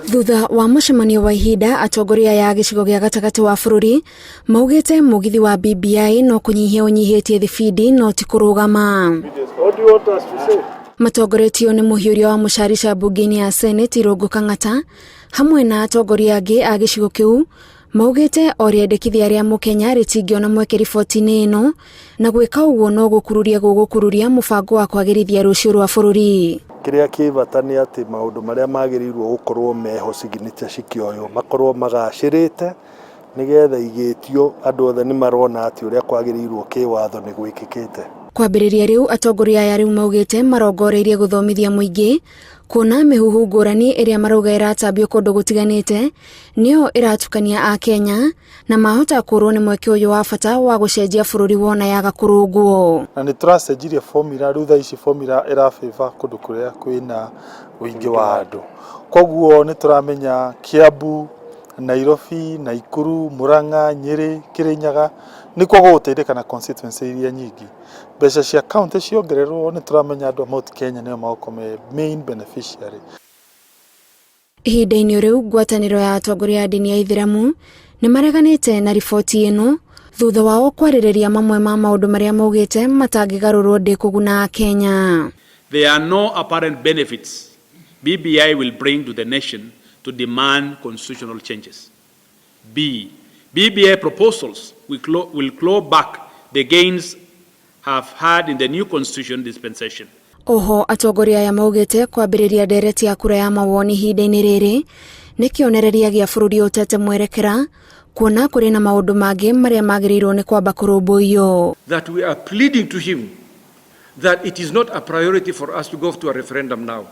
Thutha wa mũcemanio wa ihinda, atongoria aya a gĩcigo gĩa gatagatĩ wa bũrũri maugĩte mũgithi wa BBI no kũnyihia ũnyihĩtie thibindi no ti kũrũgama. Matongoretio nĩ mũhiũria wa mũcarica mbunge-inĩ ya Senate Irũngũ Kang'ata hamwe na atongoria angĩ a gĩcigo kĩu maugĩte o rĩendekithia rĩa mũkenya rĩtingĩona mweke riboti-inĩ ĩno na gwĩka ũguo no gũkururia gũgũkururia mũbango wa kwagĩrithia rũciũ rwa bũrũri. Kĩrĩa kĩ bata nĩ atĩ maũndũ marĩa magĩrĩirwo gũkorwo meho signature cikĩoywo makorwo magacĩrĩte nĩgetha igĩtio andũ othe nĩ marona atĩ ũrĩa kwagĩrĩirwo kĩwatho nĩ gwĩkĩkĩte. Kwambĩrĩria rĩu atongoria aya rĩu maugĩte marongoreirie gũthomithia mũingĩ kuona mĩhuhu ngũrani ĩrĩa marauga ĩratambio kũndũ gũtiganĩte nĩyo ĩratukania Akenya na mahota kũrwo nĩ mweke ũyũ wa bata wa gũcenjia bũrũri wona yaga kũrũngwo. Na nĩ tũracenjirie formula, rĩu thaa ici formula ĩra favor kũndũ kũrĩa kwĩna ũingĩ wa andũ. Koguo nĩ tũramenya Kiambu, Nairobi, Naikuru, Murang'a, Nyĩrĩ, Kĩrĩnyaga nĩkuo gũgũteithĩka na constituency iria nyingĩ. Mbeca cia county ciongererwo nĩ tũramenya andũ a Mount Kenya nĩo magũkorwo me main beneficiary. Ihinda-inĩ rĩu ngwatanĩro ya atongoria a ndini ya Ithĩramu nĩ mareganĩte na riboti ĩno thutha wao kwarĩrĩria mamwe ma maũndũ marĩa maugĩte matangĩgarũrwo ndĩkũguna Akenya. There are no apparent benefits BBI will bring to the nation to demand constitutional changes. B. BBI proposals will claw, will claw back the gains have had in the new constitution dispensation. Oho atongoria aya maugĩte kwambĩrĩria ndereti ya kura ya mawoni ihinda-inĩ rĩrĩ nĩ kĩonereria gĩa bũrũri ũtete mwerekera kuona kũrĩ na maũndũ mangĩ marĩa magĩrĩirwo nĩ kwamba kũrũmbũiyo. That we are pleading to him that it is not a priority for us to go to a referendum now.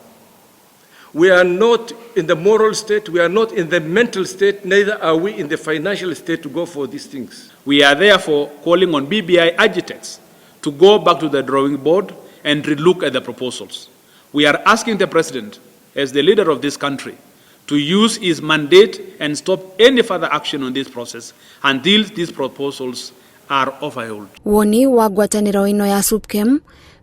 We are not in the moral state, we are not in the mental state, neither are we in the financial state to go for these things. We are therefore calling on BBI agitates to go back to the drawing board and relook at the proposals. We are asking the President, as the leader of this country, to use his mandate and stop any further action on this process until these proposals are overhauled. Woni wa ngwatanĩro ĩno ya SUPKEM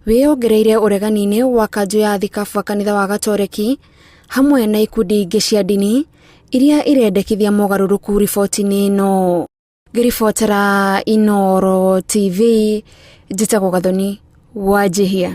wĩyongereire ũregani-inĩ wa kanjũ ya thikabu a kanitha wa Gatoreki hamwe na ikundi ingĩ cia ndini iria irendekithia mogarũrũku riboti-inĩ ĩno. Ngĩribotera Inooro TV, njĩtagwo Gathoni Wanjihia.